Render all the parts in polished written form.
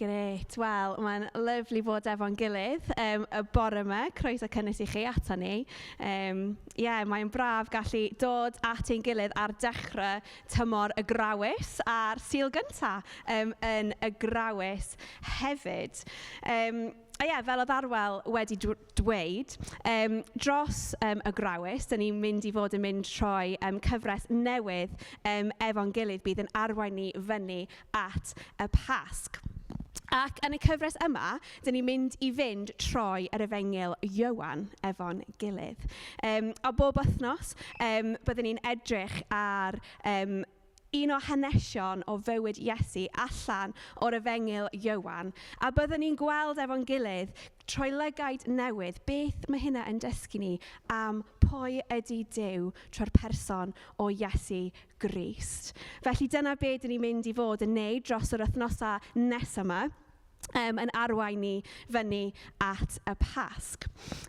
Grêt. Wel, mae'n lyfli bod efo'n gilydd y bore yma. Croeso cynnes i chi ato ni. Yeah, mae'n braf gallu dod at ein gilydd ar dechrau tymor y Grawys a'r Sul gynta yn y Grawys hefyd. A ie, fel oedd Arwel wedi dweud, dros y Grawys, dyn ni'n mynd i fod yn mynd trwy cyfres newydd efo'n gilydd bydd yn arwain ni fyny at y Pasg. Ac yn y cyfres yma, dyn ni'n mynd i fynd troi yr Efengyl Ioan efo'n gilydd. A bob wythnos, byddwn ni'n edrych ar un o hanesion o fywyd Iesu allan o'r Efengyl Ioan. A byddwn ni'n gweld efo'n gilydd, trwy lygaid newydd, beth mae hynna yn dysgu ni am pwy ydy Duw trwy'r person o Iesu Grist. Felly dyna be dyn ni'n mynd i fod yn neud dros yr wythnosau nesaf yma, yn arwain ni fyny at y Pasg.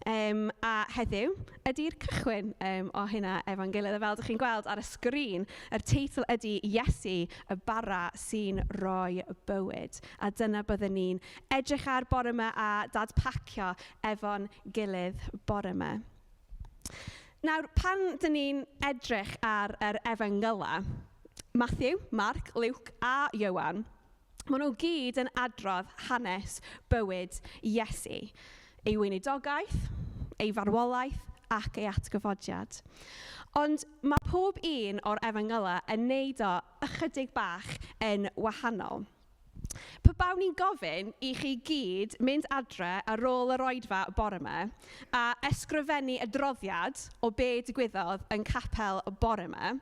A heddiw ydy'r cychwyn o hynna efo'n gilydd. A fel dych chi'n gweld ar y sgrin, yr teitl ydy Iesu, y bara sy'n rhoi bywyd. A dyna byddwn ni'n edrych ar bore yma a dadpacio efo'n gilydd bore yma. Nawr, pan dyn ni'n edrych ar yr efengylau, Matthew, Mark, Luke a Ioan, maen nhw gyd yn adrodd hanes bywyd Iesu, ei weinidogaeth, ei farwolaeth ac ei atgyfodiad. Ond mae pob un o'r efengylau yn neud o ychydig bach yn wahanol. Pe bawn ni'n gofyn i chi gyd mynd adre ar ôl yr oedfa bore yma a ysgrifennu adroddiad o be digwyddodd yn capel bore yma,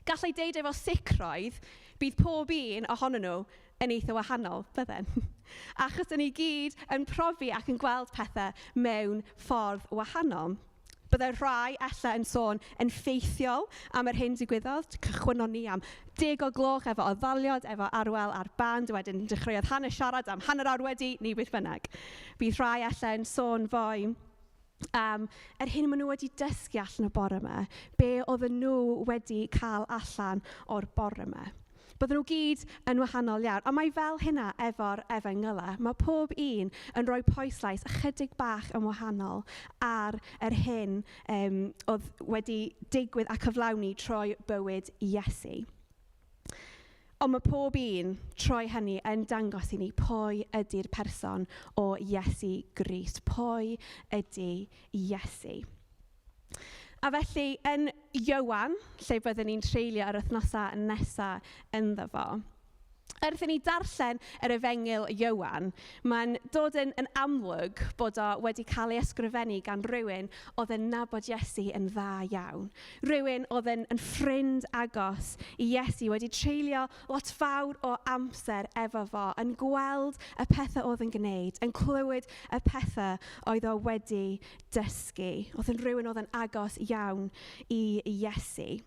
gallai deud efo sicrwydd bydd pob un ohonyn nhw yn eitha wahanol, bydden? Achos dyn ni gyd yn profi ac yn gweld pethau mewn ffordd wahanol. Byddai rhai ella yn sôn yn ffeithiol am yr hyn digwyddodd. Cychwynnon ni am 10 o gloch efo addoliad, efo Arwel a'r band, wedyn dechreuodd Hannah siarad am hanner awr wedi, neu beth bynnag. Bydd rhai ella yn sôn fwy am yr hyn maen nhw wedi dysgu allan o bore yma, be oedden nhw wedi cael allan o'r bore yma. Bydden nhw gyd yn wahanol iawn. A mae fel hynna efo'r efengylau. Mae pob un yn rhoi pwyslais ychydig bach yn wahanol ar yr hyn oedd wedi digwydd a cyflawni trwy bywyd Iesu. Ond mae pob un trwy hynny yn dangos i ni pwy ydy'r person o Iesu Grist. Pwy ydy Iesu. A felly, yn Ioan, lle byddwn ni'n treulio yr wythnosau nesaf ynddo fo, wrth i ni darllen yr Efengyl Ioan, mae'n dod yn amlwg bod o wedi cael ei ysgrifennu gan rywun oedd yn nabod Iesu yn dda iawn. Rywun oedd yn ffrind agos i Iesu, wedi treulio lot fawr o amser efo fo, yn gweld y pethau oedd yn gwneud, yn clywed y pethau oedd o wedi dysgu. Oedd yn rhywun oedd yn agos iawn i Iesu.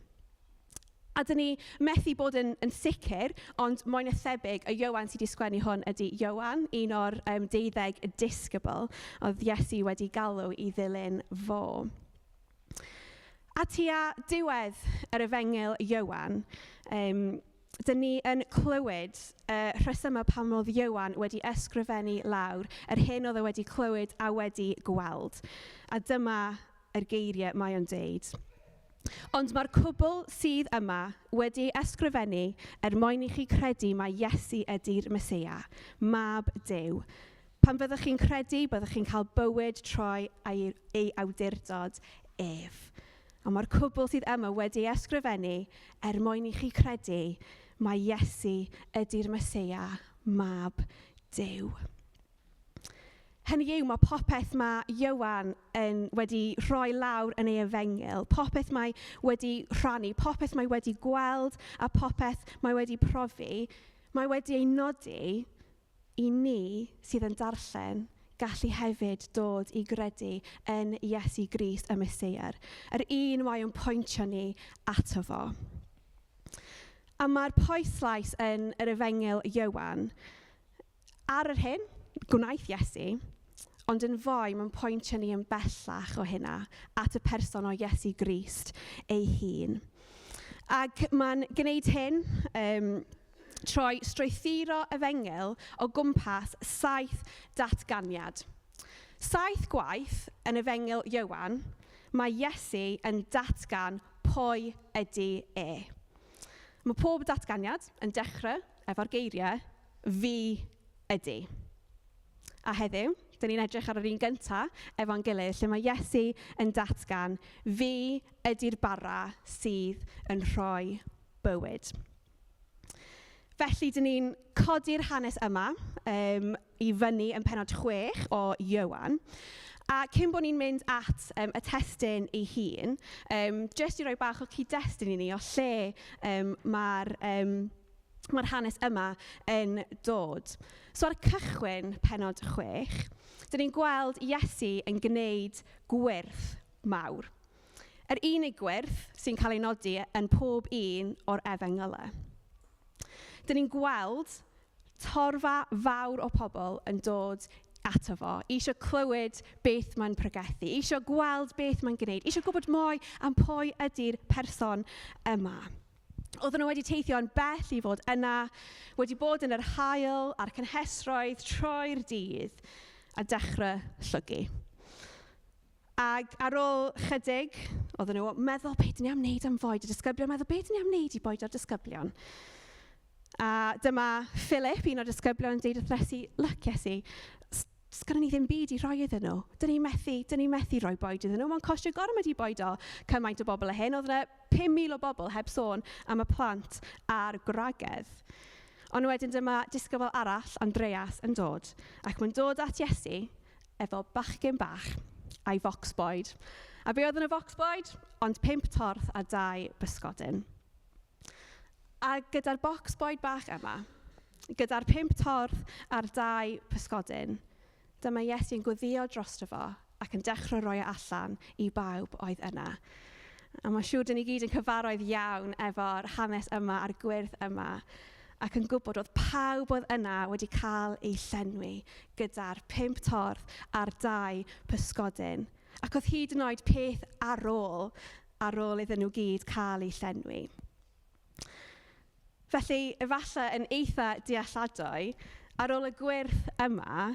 A dyn ni methu bod yn sicr, ond mwy na thebyg, y Ioan sydd wedi sgwennu hwn ydy Ioan, un o'r 12 disgybl oedd Iesu wedi galw i ddilyn fo. A tua diwedd yr Efengyl Ioan, dyn ni yn clywed y rhesymau pam oedd Ioan wedi ysgrifennu lawr yr hyn oedd e wedi clywed a wedi gweld. A dyma yr geiriau mae o'n deud. Ond mae'r cwbl sydd yma wedi ysgrifennu er mwyn i chi credu mai Iesu ydy'r Meseia, Mab Duw. Pan fyddwch chi'n credu, byddwch chi'n cael bywyd trwy ei awdurdod ef. Ond mae'r cwbl sydd yma wedi ysgrifennu er mwyn i chi credu mai Iesu ydy'r Meseia, Mab Duw. Hynny yw, mae popeth mae Ioan wedi rhoi lawr yn ei efengyl, popeth mae wedi rhannu, popeth mae wedi gweld a popeth mae wedi profi, mae wedi ei nodi i ni sydd yn darllen gallu hefyd dod i gredu yn Iesu Grist y Meseia, yr un mae o'n pwyntio ni ato fo. A mae'r pwyslais yn yr efengyl Ioan ar yr hyn gwnaeth Iesu, ond yn fwy mae'n pwyntio ni yn bellach o hynna at y person o Iesu Grist ei hun. Ac mae'n gwneud hyn Trwy strwythuro efengyl o gwmpas 7 datganiad. 7 gwaith yn efengyl Ioan, mae Iesu yn datgan pwy ydy e. Mae pob datganiad yn dechrau efo'r geiriau, fi ydy. A heddiw, dyn ni'n edrych ar yr un gyntaf efo'n gilydd, lle mae Iesu yn datgan, fi ydy'r bara sydd yn rhoi bywyd. Felly, dyn ni'n codi'r hanes yma i fyny yn pennod 6 o Ioan. A cyn bod ni'n mynd at y testun ei hun, jyst i roi bach o cyd-destun i ni o lle mae'r hanes yma yn dod. So ar cychwyn pennod 6, dyn ni'n gweld Iesu yn gwneud gwyrth mawr. Yr unig gwyrth sy'n cael ei nodi yn pob un o'r efengylau. Dyn ni'n gweld torfa fawr o pobl yn dod ato fo, eisiau clywed beth mae'n pregethu, eisiau gweld beth mae'n gwneud, eisiau gwybod mwy am pwy ydy'r person yma. Oedden nhw wedi teithio'n bell i fod yna, wedi bod yn yr haul a'r cynhesroedd trwy'r dydd a dechrau llwgu. Ac ar ôl chydig, oedden nhw meddwl, beth ni am wneud am fwyd? Y disgyblion meddwl, beth ni am wneud i bwydo'r disgyblion? A dyma Philip, un o'r disgyblion, yn deud wrth Iesu, look, Iesu, sgynnon ni ddim byd i roi iddyn nhw. Dyn ni'n methu rhoi bwyd iddyn nhw. Mae'n costio gormod i bwydo cymaint o bobl a hyn. Oedd yna 5,000 o bobl heb sôn am y plant a'r gwragedd. Ond wedyn dyma disgybl arall, Andreas, yn dod. Ac mae'n dod at Iesu efo bachgen bach a'i focs bwyd. A be oedd yn y focs bwyd? Ond 5 torth a 2 bysgodyn. A gyda'r bocs bwyd bach yma, gyda'r 5 torth a'r 2 pysgodyn, dyma Iesu'n gweddïo drosto fo ac yn dechrau roi e allan i bawb oedd yna. A mae'n siŵr dyn ni gyd yn cyfarwydd iawn efo'r hanes yma a'r gwyrth yma, ac yn gwybod oedd pawb oedd yna wedi cael eu llenwi gyda'r 5 torth a'r 2 pysgodyn. Ac oedd hyd yn oed peth ar ôl iddyn nhw gyd cael eu llenwi. Felly, efallai yn eitha dealladwy, ar ôl y gwyrth yma,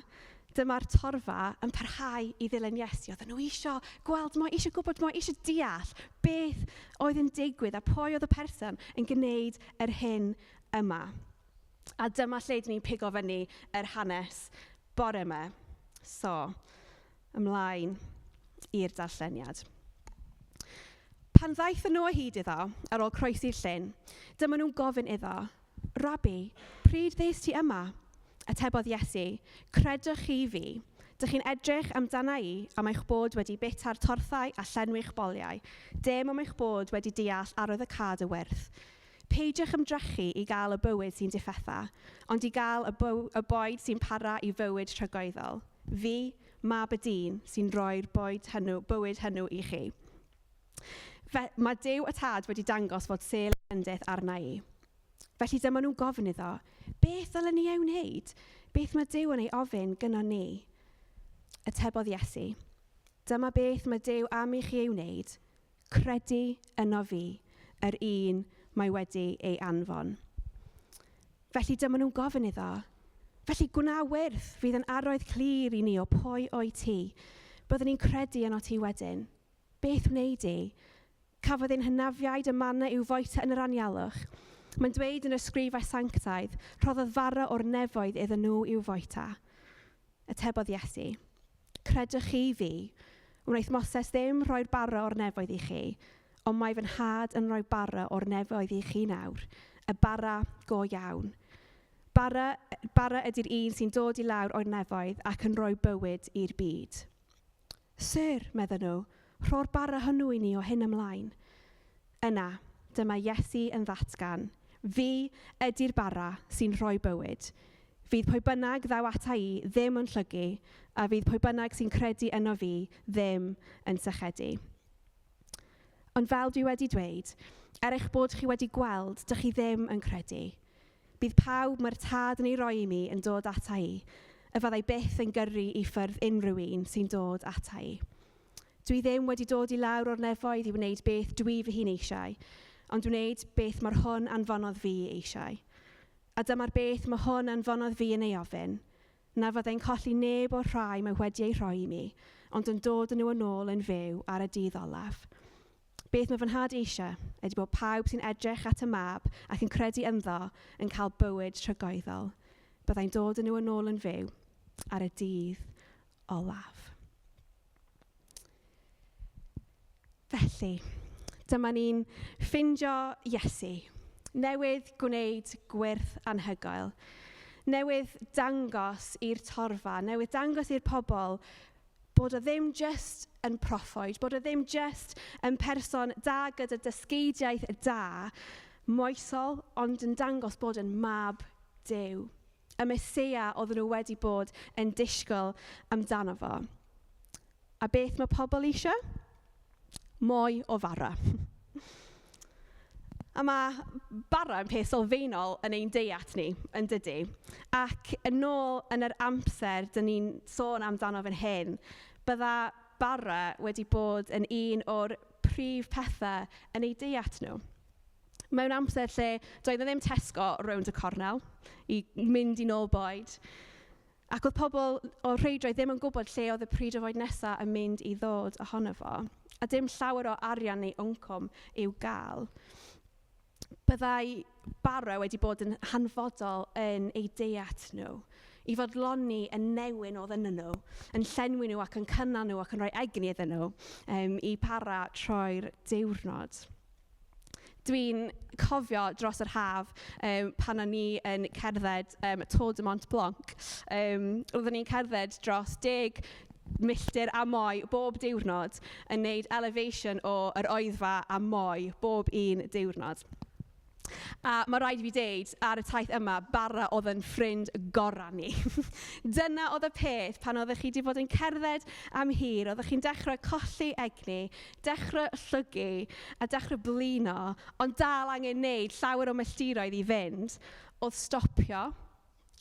dyma'r torfa yn parhau i ddilyn Iesu. Oedden nhw isio gweld mwy, isio gwybod mwy, isio deall beth oedd yn digwydd a pwy oedd y person yn gwneud yr hyn yma. A dyma lle dyn ni'n pigo fyny yr hanes bore yma. So, ymlaen i'r darlleniad. Pan ddaethon nhw o hyd iddo, ar ôl croesi'r llyn, dyma nhw'n gofyn iddo, Rabbi, pryd ddes ti yma? Atebodd Iesu, credwch chi fi, dych chi'n edrych amdana i am eich bod wedi bita'r torthau a llenwi'ch boliau, dim am eich bod wedi deall arwyddocâd y wyrth. Peidiwch ymdrechu i gael y bywyd sy'n difetha, ond i gael y bwyd sy'n para i fywyd trygoeddol. Fi, mab y dyn, sy'n rhoi'r bywyd hwnnw i chi. Mae Duw y Tad wedi dangos fod sêl y bendith arna i. Felly dyma nhw'n gofyn iddo, beth ddylen ni ei wneud? Beth mae Duw yn ei ofyn gynnon ni? Atebodd Iesu, dyma beth mae Duw am i chi ei wneud, credu yno fi, yr un mae wedi ei anfon. Felly dyma nhw'n gofyn iddo, felly gwna wyrth fydd yn arwydd clir i ni o pwy o'i ti. Byddwn ni'n credu yno ti wedyn. Beth wnei di? Cafodd ein hynafiaid y manna i'w fwyta yn yr anialwch. Mae'n dweud yn y ysgrifau sanctaidd, rhoddodd fara o'r nefoedd iddyn nhw i'w fwyta. Atebodd Iesu, credwch chi fi, wnaeth Moses ddim rhoi'r bara o'r nefoedd i chi, ond mae fy nhad yn rhoi bara o'r nefoedd i chi nawr, y bara go iawn. Bara ydy'r un sy'n dod i lawr o'r nefoedd ac yn rhoi bywyd i'r byd. Syr, medden nhw, rho'r bara hwnnw i ni o hyn ymlaen. Yna, dyma Iesu yn ddatgan, fi ydy'r bara sy'n rhoi bywyd. Fydd pwy bynnag ddaw ata i ddim yn llwgu, a fydd pwy bynnag sy'n credu yno fi ddim yn sychedu. Ond fel dwi wedi dweud, er eich bod chi wedi gweld, dych chi ddim yn credu. Bydd pawb mae'r Tad yn ei roi i mi yn dod ata i, y fyddai byth yn gyrru i ffyrdd unrhyw un sy'n dod ata i. Dwi ddim wedi dod i lawr o'r nefoedd i wneud beth dwi fy hun eisiau, ond wneud beth mae'r hwn anfonodd fi eisiau. A dyma'r beth mae hwn anfonodd fi yn ei ofyn, na fyddai'n colli neb o'r rhai mae wedi eu rhoi i mi, ond yn dod â nhw yn ôl yn fyw ar y dydd olaf. Beth mae fy nhad eisiau ydy bod pawb sy'n edrych at y mab ac yn credu ynddo yn cael bywyd trygoeddol. Byddai'n dod â nhw yn ôl yn fyw ar y dydd olaf. Felly, dyma ni'n ffindio Iesu, newydd gwneud gwyrth anhygoel, newydd dangos i'r torfa, newydd dangos i'r pobl bod o ddim jyst yn proffwyd, bod o ddim jyst yn person da gyda dysgeidiaeth da, moesol, ond yn dangos bod yn mab Duw. Y Meseia oedden nhw wedi bod yn disgwyl amdano fo. A beth mae pobl eisiau? Mwy o fara. A mae bara yn peth sylfaenol yn ein deiet ni, yn dydy. Ac yn ôl yn yr amser dyn ni'n sôn amdano fan hyn, bydda bara wedi bod yn un o'r prif pethau yn eu deiet nhw. Mewn amser lle doedd 'na ddim Tesco rownd y cornel i mynd i nôl bwyd, ac oedd pobl o rheidrwydd ddim yn gwybod lle oedd y pryd o fwyd nesaf yn mynd i ddod ohono fo, a dim llawer o arian neu incwm i'w gael. Byddai bara wedi bod yn hanfodol yn eu deiet nhw, i fodloni y newyn oedd ynddyn nhw, yn llenwi nhw ac yn cynnal nhw ac yn rhoi egni iddyn nhw i para troi'r diwrnod. Dwi'n cofio dros yr haf pan o'n i yn cerdded Tour de Mont Blanc. Oeddwn i'n cerdded dros 10 milltir a mwy bob diwrnod yn neud elevation o yr oedfa a mwy bob un diwrnod. A mae rhaid i fi deud, ar y taith yma, bara oedd yn ffrind gorau ni. Dyna oedd y peth pan oeddech chi wedi bod yn cerdded am hir, oeddech chi'n dechrau colli egni, dechrau llwgu a dechrau blino, ond dal angen neud llawer o milltiroedd i fynd, oedd stopio,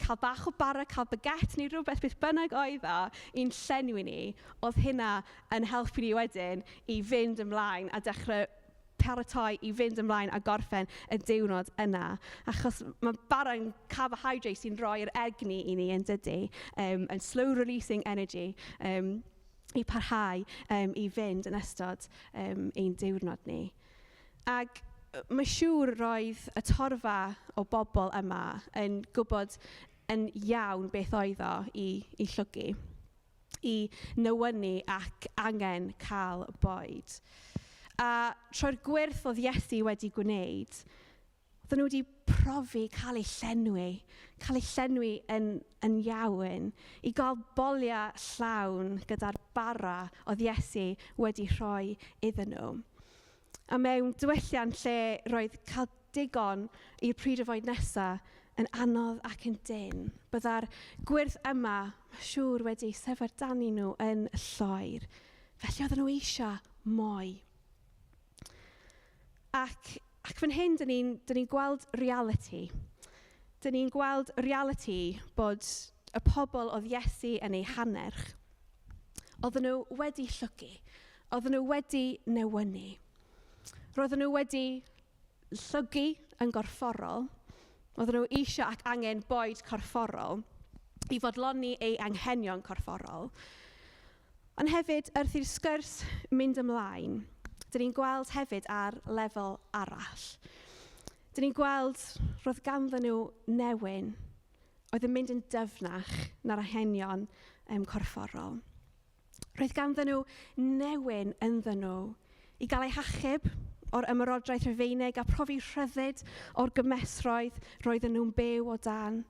cael bach o bara, cael baguette neu rhywbeth beth bynnag oedd o i'n llenwi ni, oedd hynna yn helpu ni wedyn i fynd ymlaen a dechrau paratoi i fynd ymlaen a gorffen y diwrnod yna. Achos mae bara'n carbohydrate sy'n rhoi'r egni i ni yn dydy, yn slow releasing energy, i parhau i fynd yn ystod ein diwrnod ni. Ac mae siŵr roedd y torfa o bobl yma yn gwybod yn iawn beth oedd o i llwgu, i newynu ac angen cael bwyd. A troi'r gwyrth oedd Iesu wedi gwneud, oedden nhw wedi profi cael eu llenwi, cael eu llenwi yn iawn, i gael boliau llawn gyda'r bara oedd Iesu wedi rhoi iddyn nhw. A mewn diwylliant lle roedd cael digon i'r pryd o fwyd nesaf yn anodd ac yn dynn, bydda'r gwyrth yma, mae'n siŵr, wedi syfrdanu nhw yn lloer. Felly oedden nhw eisiau mwy. Ac fan hyn, dyn ni'n gweld reality. Dyn ni'n gweld reality bod y pobl oedd Iesu yn eu hannerch, oedden nhw wedi llwgu, oedden nhw wedi newynu. Roedden nhw wedi llwgu yn gorfforol, oedden nhw eisiau ac angen bwyd corfforol i fodloni eu anghenion corfforol. Ond hefyd, wrth i'r sgwrs mynd ymlaen, dyn ni'n gweld hefyd ar lefel arall. Dyn ni'n gweld roedd ganddyn nhw newyn oedd yn mynd yn dyfnach na'r anghenion corfforol. Roedd ganddyn nhw newyn ynddyn nhw i gael eu hachub o'r ymerodraeth Rufeinig a profi rhyddid o'r gymesroedd roedden nhw'n byw o dan.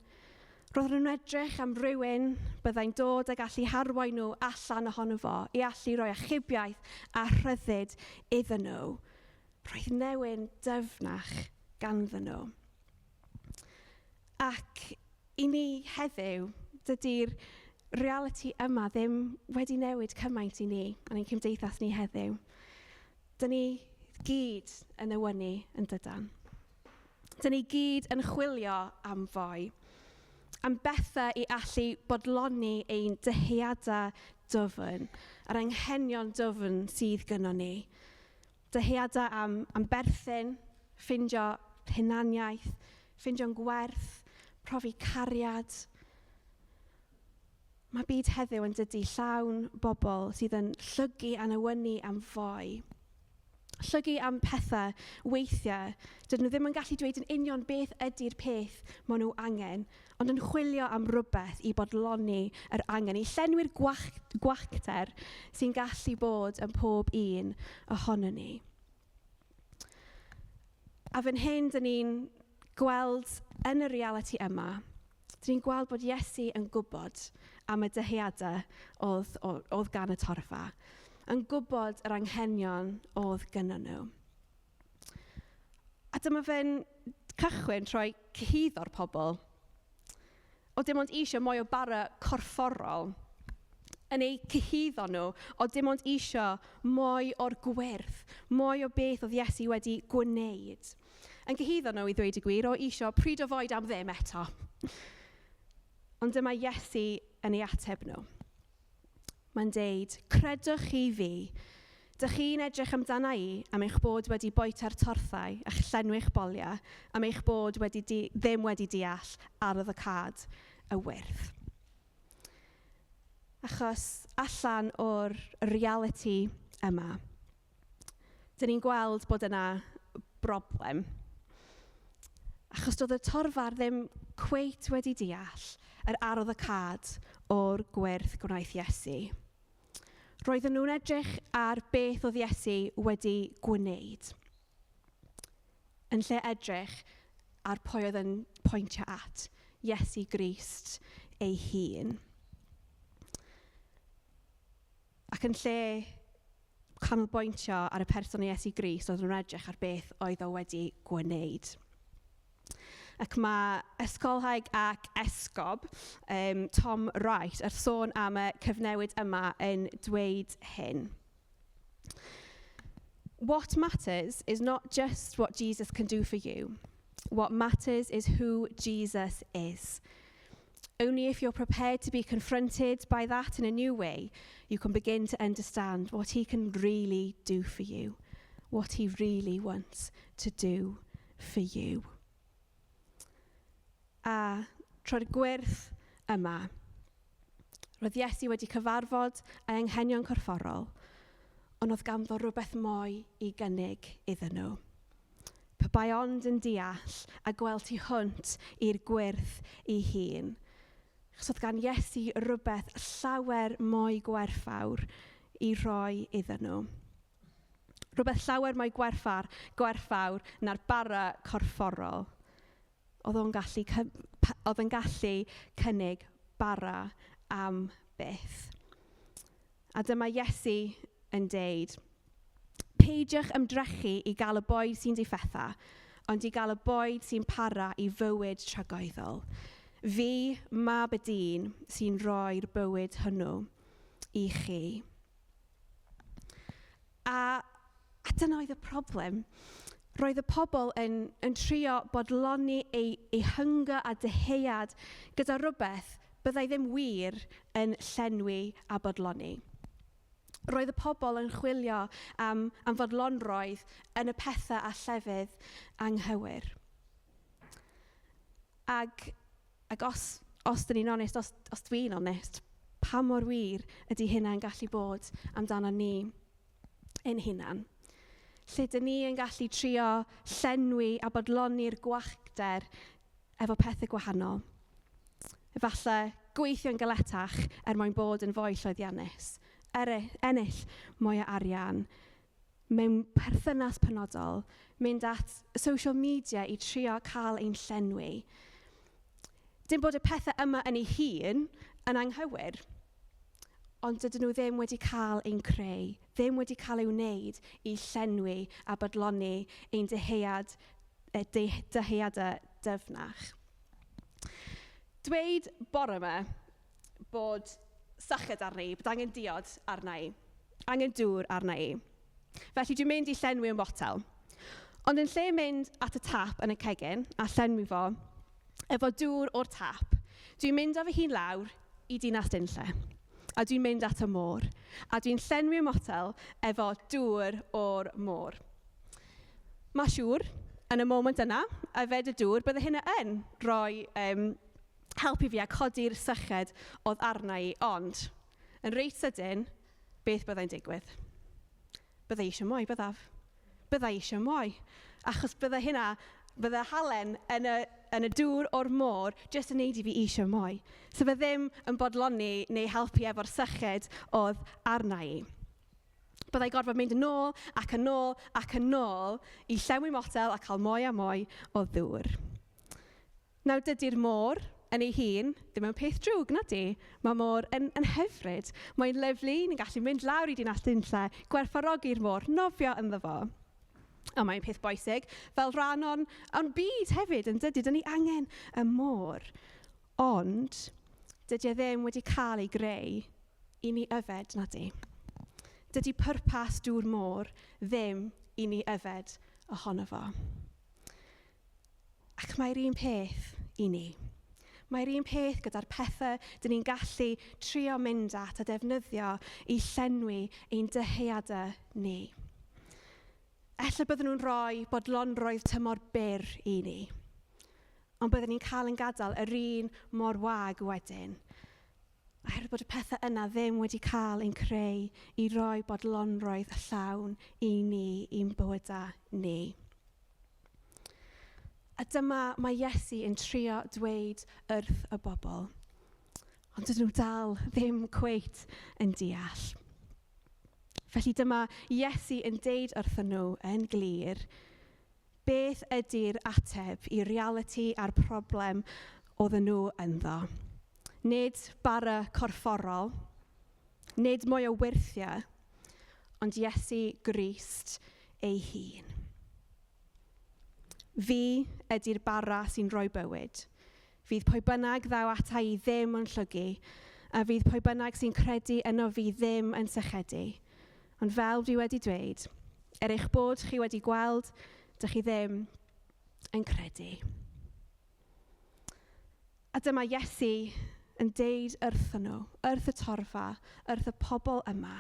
Roedden nhw'n edrych am rywun byddai'n dod a gallu harwain nhw allan ohono fo, i allu rhoi achubiaeth a rhyddid iddyn nhw. Roedd newyn dyfnach ganddyn nhw. Ac i ni heddiw, dydy'r realiti yma ddim wedi newid cymaint i ni yn ein cymdeithas ni heddiw. Dyn ni gyd yn newynu yn dydan. Dyn ni gyd yn chwilio am fwy, am bethau i allu bodloni ein dyheadau dwfn, a'r anghenion dwfn sydd gynnon ni. Dyheadau am berthyn, ffindio hunaniaeth, ffindio'n gwerth. Profi cariad. Mae byd heddiw yn dydy llawn bobl sydd yn llygu a newynu am foi. Llygu am pethau weithiau. Dydyn nhw ddim yn gallu dweud yn union beth ydy'r peth maen nhw angen, ond yn chwilio am rywbeth i bodloni yr angen, i llenwi'r gwacter sy'n gallu bod yn pob un ohonon ni. A fan hyn, dyn ni'n gweld yn y realiti yma, dyn ni'n gweld bod Iesu yn gwybod am y dyheadau oedd, oedd gan y torfa, yn gwybod yr anghenion oedd gyda nhw. A dyma fe'n cychwyn trwy cyhuddo'r pobl. O dim ond eisiau mwy o bara corfforol yn eu cyhuddo nhw, o dim ond eisiau mwy o'r gwyrth, mwy o beth oedd Iesu wedi gwneud. Yn cyhuddo nhw, i ddweud y gwir, o eisiau pryd o fwyd am ddim eto. Ond dyma Iesu yn ei ateb nhw. Mae'n deud, credwch chi fi, dych chi'n edrych amdana i am eich bod wedi bwyta'r torthau a'ch llenwi'ch boliau, am eich bod wedi ddim wedi deall arwyddocâd y wyrth. Achos allan o'r realiti yma, dyn ni'n gweld bod yna broblem. Achos doedd y torfa'r ddim cweit wedi deall yr arwyddocâd o'r gwyrth gwnaeth Iesu. Roedden nhw'n edrych ar beth oedd Iesu wedi gwneud, yn lle edrych ar pwy oedd yn pwyntio at Iesu Grist ei hun. Ac yn lle canolbwyntio ar y person Iesu Grist, oedd nhw'n edrych ar beth oedd o wedi gwneud. Ac mae ysgolhaig ac esgob Tom Wright ar sôn am y cyfnewid yma yn dweud hyn. What matters is not just what Jesus can do for you. What matters is who Jesus is. Only if you're prepared to be confronted by that in a new way, you can begin to understand what he can really do for you, what he really wants to do for you. A trwy'r gwyrth yma, roedd Iesu wedi cyfarfod ei anghenion corfforol, ond oedd ganddo rhywbeth mwy i gynnig iddyn nhw. Pe bai ond yn deall a gweld tu hwnt i'r gwyrth ei hun. Achos oedd gan Iesu rhywbeth llawer mwy gwerthfawr i rhoi iddyn nhw. Rhywbeth llawer mwy gwerthfawr na'r bara corfforol. Oedd o'n gallu, oedd yn gallu cynnig bara am byth. A dyma Iesu yn deud, peidiwch ymdrechu i gael y bwyd sy'n difetha, ond i gael y bwyd sy'n para i fywyd tragywyddol. Fi, mab y dyn, sy'n rhoi'r bywyd hwnnw i chi. A dyna oedd y problem. Roedd y pobl yn trio bodloni eu hunger a dyhead gyda rhywbeth byddai ddim wir yn llenwi a bodloni. Roedd y pobl yn chwilio am fodlonrwydd yn y pethau a llefydd anghywir. Ac os dyn ni'n onest, os dwi'n onest, pa mor wir ydy hynna'n gallu bod amdano ni ein hunan? Lle dyn ni yn gallu trio llenwi a bodloni'r gwacter efo pethau gwahanol. Efallai gweithio'n galetach er mwyn bod yn fwy llwyddiannus, ennill mwy o arian, mewn perthynas penodol, mynd at social media i trio cael ein llenwi. Dim bod y pethau yma yn ei hun yn anghywir, ond dydyn nhw ddim wedi cael ein creu, ddim wedi cael ei wneud i llenwi a bodloni ein dyheadau dyfnach. Dweud bore yma bod syched arna i, bod angen diod arna i, angen dŵr arna i. Felly dwi'n mynd i llenwi yn botel. Ond yn lle mynd at y tap yn y cegin a llenwi fo, efo dŵr o'r tap, dwi'n mynd â fy hun lawr i Dinas Dinlle. A dwi'n mynd at y môr. A dwi'n llenwi'r motel efo dŵr o'r môr. Mae siŵr, yn y moment yna, yfed y dŵr, bydde hynna yn rhoi helpu fi a codi'r syched oedd arna i, ond yn reit sydyn, beth byddai'n digwydd? Byddai eisiau mwy, byddaf. Byddai eisiau mwy. Achos bydde hynna, bydde halen yn y dŵr o'r môr jyst yn neud i fi eisiau mwy. So fe ddim yn bodloni neu helpu efo'r syched oedd arna i. Byddai gorfod mynd yn ôl ac yn ôl ac yn ôl i llenwi motel a cael mwy a mwy o ddŵr. Nawr dydy'r môr yn ei hun ddim yn peth drwg, na di? Mae môr yn hyfryd. Mae'n lyfli, ni'n gallu mynd lawr i Dinas Dinlle, gwerthfawrogi'r môr, nofio ynddo fo. A mae'n peth bwysig, fel rhan o'n byd hefyd, yn dydy, dyn ni angen y môr. Ond dydy e ddim wedi cael ei greu i ni yfed, na di? Dydy pwrpas dŵr môr ddim i ni yfed ohono fo. Ac mae'r un peth i ni. Mae'r un peth gyda'r pethau dyn ni'n gallu trio mynd at a defnyddio i llenwi ein dyheadau ni. Ella byddwn nhw'n rhoi bodlonrwydd tymor byr i ni, ond byddwn ni'n cael yn gadael yr un mor wag wedyn, oherwydd bod y pethau yna ddim wedi cael ein creu i roi bodlonrwydd llawn i ni, i'n bywydau ni. A dyma mae Iesu yn trio dweud wrth y bobl, ond dydyn nhw dal ddim cweit yn deall. Felly dyma Iesu yn deud wrthyn nhw yn glir, beth ydy'r ateb i realiti a'r problem oedden nhw ynddo. Nid bara corfforol, nid mwy o wyrthiau, ond Iesu Grist ei hun. Fi ydy'r bara sy'n rhoi bywyd. Fydd pwy bynnag ddaw ata i ddim yn llwgu, a fydd pwy bynnag sy'n credu yno fi ddim yn sychedu. Ond fel dwi wedi dweud, er eich bod chi wedi gweld, dych chi ddim yn credu. A dyma Iesu yn deud wrthyn nhw, wrth y torfa, wrth y pobl yma,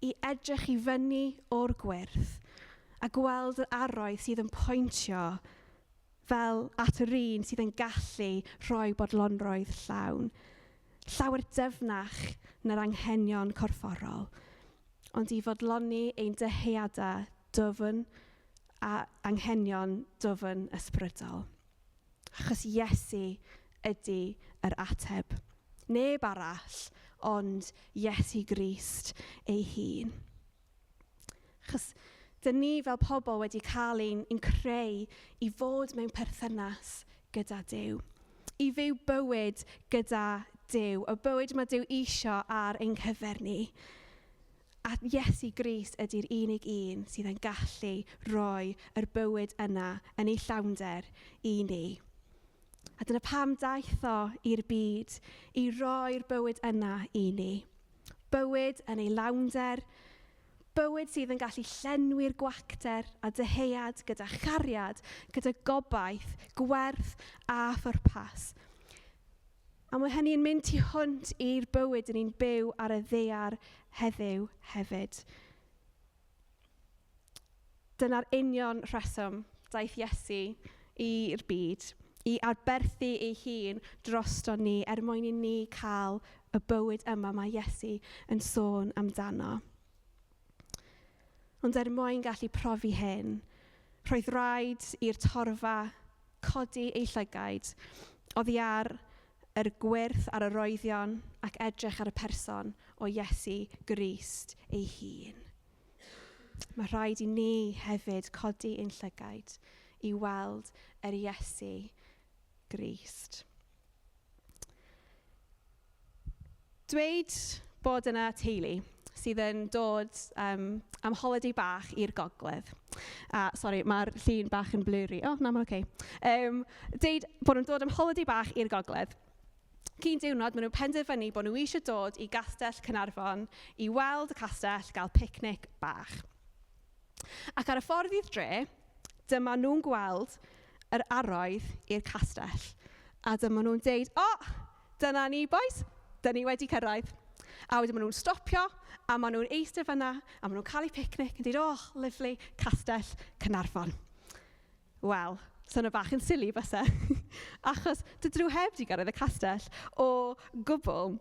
i edrych i fyny o'r gwyrth a gweld yr arroedd sydd yn pwyntio fel at yr un sydd yn gallu rhoi bodlonrwydd llawn. Llawer dyfnach na'r anghenion corfforol, ond i fodloni ein dyheadau dwfn a anghenion dwfn ysbrydol. Achos Iesu ydy yr ateb. Neb arall, ond Iesu Grist ei hun. Achos dyn ni fel pobl wedi cael ein creu i fod mewn perthynas gyda Duw. I fyw bywyd gyda Duw, y bywyd mae Duw isio ar ein cyfer ni. A Iesu Grist ydy'r unig un sydd yn gallu rhoi yr bywyd yna yn ei llawnder i ni. A dyna pam daeth o i'r byd, i roi'r bywyd yna i ni. Bywyd yn ei lawnder, bywyd sydd yn gallu llenwi'r gwacter a dyhead gyda chariad, gyda gobaith, gwerth a phwrpas. A mae hynny'n mynd tu hwnt i'r bywyd yn ni'n byw ar y ddaear heddiw hefyd. Dyna'r union rheswm daeth Iesu i'r byd, i aberthu ei hun drosto ni er mwyn i ni cael y bywyd yma mae Iesu yn sôn amdano. Ond er mwyn gallu profi hyn, roedd rhaid i'r torfa codi ei llygaid oddi ar yr gwyrth ar yr oeddion ac edrych ar y person o Iesu Grist ei hun. Mae rhaid i ni hefyd codi ein llygaid i weld yr Iesu Grist. Dweud bod yna teulu sydd yn dod am holiday bach i'r gogledd. A, sori, mae'r llun bach yn blurry. O, na, mae'n oce. Deud bod nhw'n dod am holiday bach i'r gogledd. Cyn diwrnod, maen nhw'n penderfynu bod nhw eisiau dod i Gastell Caernarfon i weld y castell, gael picnic bach. Ac ar y ffordd i'r dre, dyma nhw'n gweld yr arroedd i'r castell. A dyma nhw'n deud, o, dyna ni, boys, dyn ni wedi cyrraedd. A wedyn maen nhw'n stopio, a maen nhw'n eistedd fyna, a maen nhw'n cael eu picnic yn deud, oh, lovely, Castell Caernarfon. Wel, sy'n bach yn silly byse. Achos dydyn nhw heb di gyrraedd y castell o gwbl.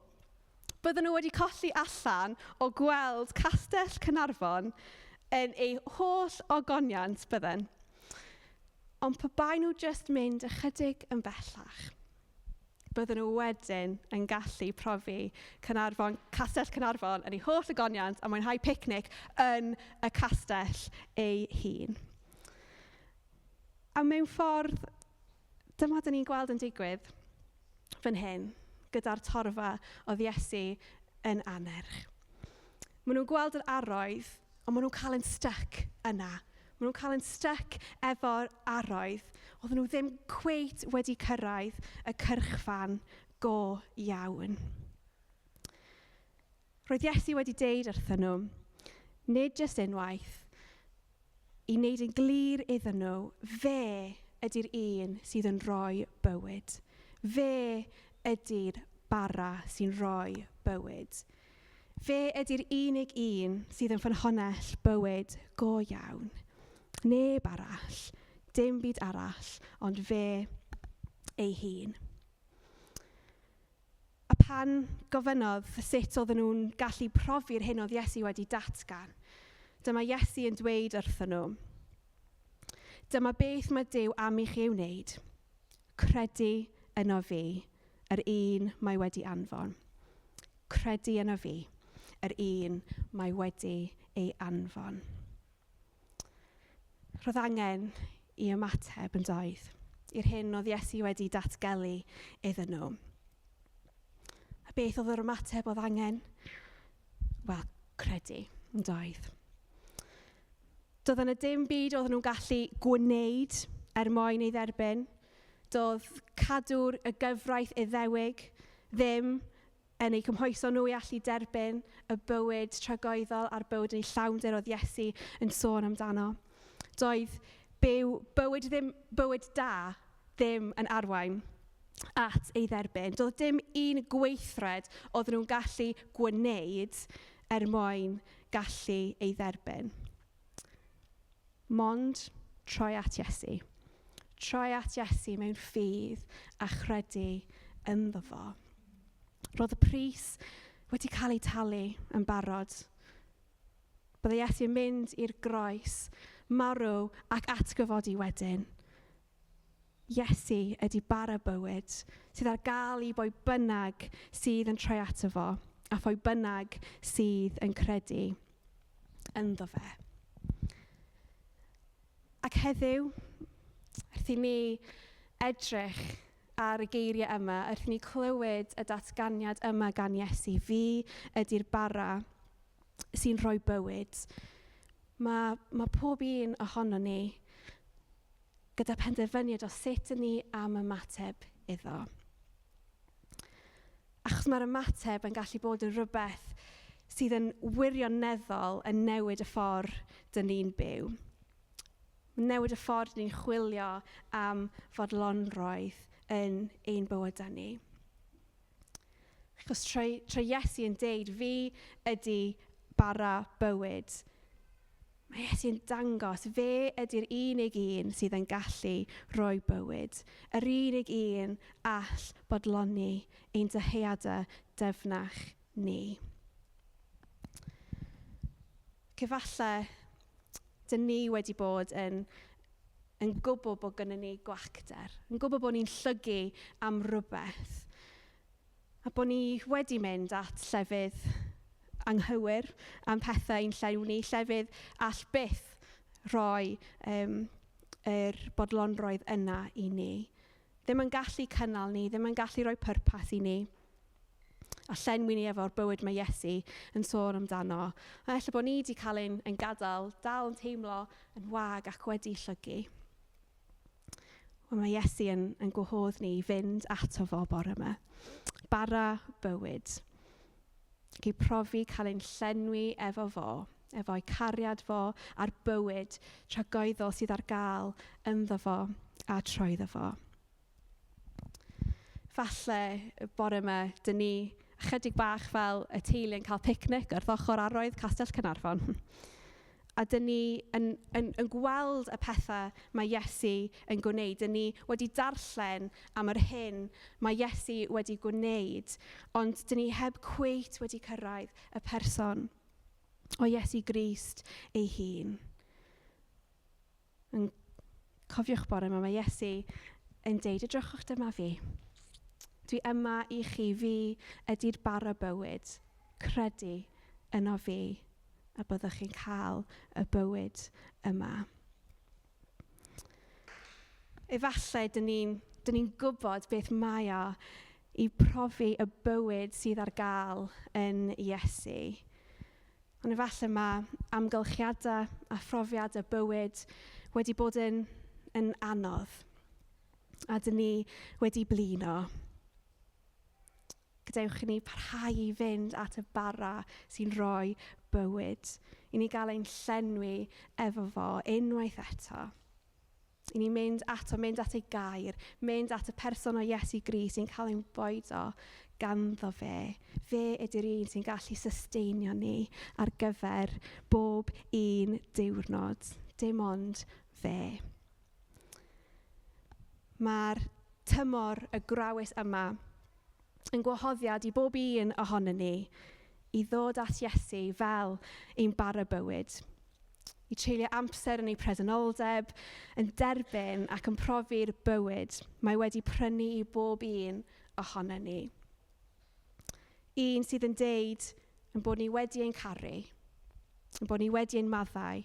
Bydden nhw wedi colli allan o gweld Castell Caernarfon yn ei holl ogoniant bydden. Ond pe bai nhw jyst mynd ychydig yn bellach, bydden nhw wedyn yn gallu profi Caernarfon, Castell Caernarfon yn ei holl ogoniant a mwynhau picnic yn y castell ei hun. A mewn ffordd, dyma dyn ni'n gweld yn digwydd fan hyn, gyda'r torfa oedd Iesu yn annerch. Maen nhw'n gweld yr arwydd, ond maen nhw'n cael yn stuck yna. Maen nhw'n cael yn stuck efo'r arwydd. Oedden nhw ddim cweit wedi cyrraedd y cyrchfan go iawn. Roedd Iesu wedi deud wrthyn nhw, nid jyst unwaith, i wneud yn glir iddyn nhw, fe ydy'r un sydd yn rhoi bywyd. Fe ydy'r bara sy'n rhoi bywyd. Fe ydy'r unig un sydd yn ffynhonnell bywyd go iawn. Neb arall, dim byd arall, ond fe ei hun. A pan gofynnodd sut oedden nhw'n gallu profi'r hyn oedd Iesu wedi datgan, dyma Iesu yn dweud wrthyn nhw, dyma beth mae Duw am i chi ei wneud. Credu yno fi, yr un mae wedi anfon. Credu yno fi, yr un mae wedi ei anfon. Roedd angen i ymateb yn doedd i'r hyn oedd Iesu wedi datgelu iddyn nhw. A beth oedd yr ymateb oedd angen? Wel, credu yn doedd. Doedd yna dim byd oedden nhw'n gallu gwneud er mwyn ei dderbyn. Doedd cadw'r y gyfraith Iddewig ddim yn eu cymhwyso nhw i allu derbyn y bywyd tragoeddol a'r bywyd yn ei llawnder oedd Iesu yn sôn amdano. Doedd byw bywyd, ddim, bywyd da ddim yn arwain at ei dderbyn. Doedd dim un gweithred oedden nhw'n gallu gwneud er mwyn gallu ei dderbyn. Mond troi at Iesu. Troi at Iesu mewn ffydd a chredu ynddo fo. Roedd y pris wedi cael ei talu yn barod. Byddai Iesu yn mynd i'r groes, marw ac atgyfodi wedyn. Iesu ydy bara bywyd sydd ar gael i bwy bynnag sydd yn troi ato fo a phwy bynnag sydd yn credu ynddo fe. Ac heddiw, wrth i ni edrych ar y geiriau yma, wrth i ni clywed y datganiad yma gan Iesu, fi ydy'r bara sy'n rhoi bywyd. Mae, mae pob un ohono ni gyda penderfyniad o sut ydyn ni am ymateb iddo. Achos mae'r ymateb yn gallu bod yn rhywbeth sydd yn wirioneddol yn newid y ffordd dyn ni'n byw. Newid y ffordd ni'n chwilio am fodlonrwydd yn ein bywydau ni. Achos trwy, trwy Iesu yn deud, fi ydy bara bywyd. Mae Iesu yn dangos, fe ydy'r unig un sydd yn gallu rhoi bywyd. Yr unig un all bodloni ein dyheadau dyfnach ni. Cyfalle, dyn ni wedi bod yn, yn gwybod bod gynnon ni gwacter, yn gwybod bod ni'n llygu am rhywbeth, a bod ni wedi mynd at llefydd anghywir am pethau i'n llenwi, llefydd all byth rhoi um, yr bodlonrwydd yna i ni. Ddim yn gallu cynnal ni, ddim yn gallu rhoi pwrpas i ni. A llenwi ni efo'r bywyd mae Iesu yn sôn amdano. A ella bod ni wedi cael ein, ein gadael dal yn teimlo yn wag ac wedi llygu. Wel, mae Iesu yn, yn gwahodd ni i fynd ato fo bore yma. Bara bywyd. Ac i profi cael ein llenwi efo fo, efo'i cariad fo a'r bywyd tragoeddol sydd ar gael ynddo fo a troeddo fo. Falle y bore yma, dyn ni ychydig bach fel y teulu yn cael picnic wrth ochr arroedd Castell Caernarfon. A dyn ni yn, yn, yn gweld y pethau mae Iesu yn gwneud. Dyn ni wedi darllen am yr hyn mae Iesu wedi gwneud, ond dyn ni heb cweit wedi cyrraedd y person o Iesu Grist ei hun. Yn cofiwch bore yma, mae Iesu yn deud, edrychwch dyma fi. Dwi yma i chi, fi ydy'r bara bywyd. Credu yno fi a byddwch chi'n cael y bywyd yma. Efallai dyn ni'n dyn ni gwybod beth mae o i profi y bywyd sydd ar gael yn Iesu. Ond efallai mae amgylchiadau a phrofiadau bywyd wedi bod yn, yn anodd. A dyn ni wedi blino. Gadewch i ni parhau i fynd at y bara sy'n rhoi bywyd. I ni gael ein llenwi efo fo unwaith eto. I ni mynd ato, mynd at ei gair, mynd at y person o Iesu Grist sy'n cael ein bwydo ganddo fe. Fe ydy'r un sy'n gallu susteinio ni ar gyfer bob un diwrnod. Dim ond fe. Mae'r tymor y grawys yma yn gwahoddiad i bob un ohonon ni i ddod at Iesu fel ein bara bywyd i treulio amser yn ei presenoldeb, yn derbyn ac yn profi'r bywyd mae wedi prynu i bob un ohono ni. Un sydd yn deud yn bod ni wedi ein caru, yn bod ni wedi ein maddau,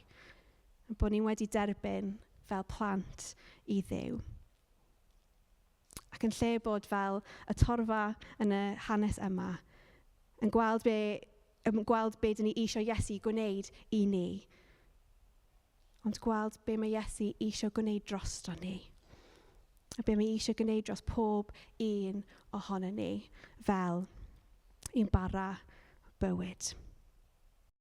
yn bod ni wedi derbyn fel plant i Dduw. Ac yn lle bod fel y torfa yn y hanes yma, yn gweld be, yn gweld be dyn ni eisiau Iesu gwneud i ni, ond gweld be mae Iesu eisiau gwneud drosto ni. A be mae eisiau gwneud dros pob un ohono ni fel un bara bywyd.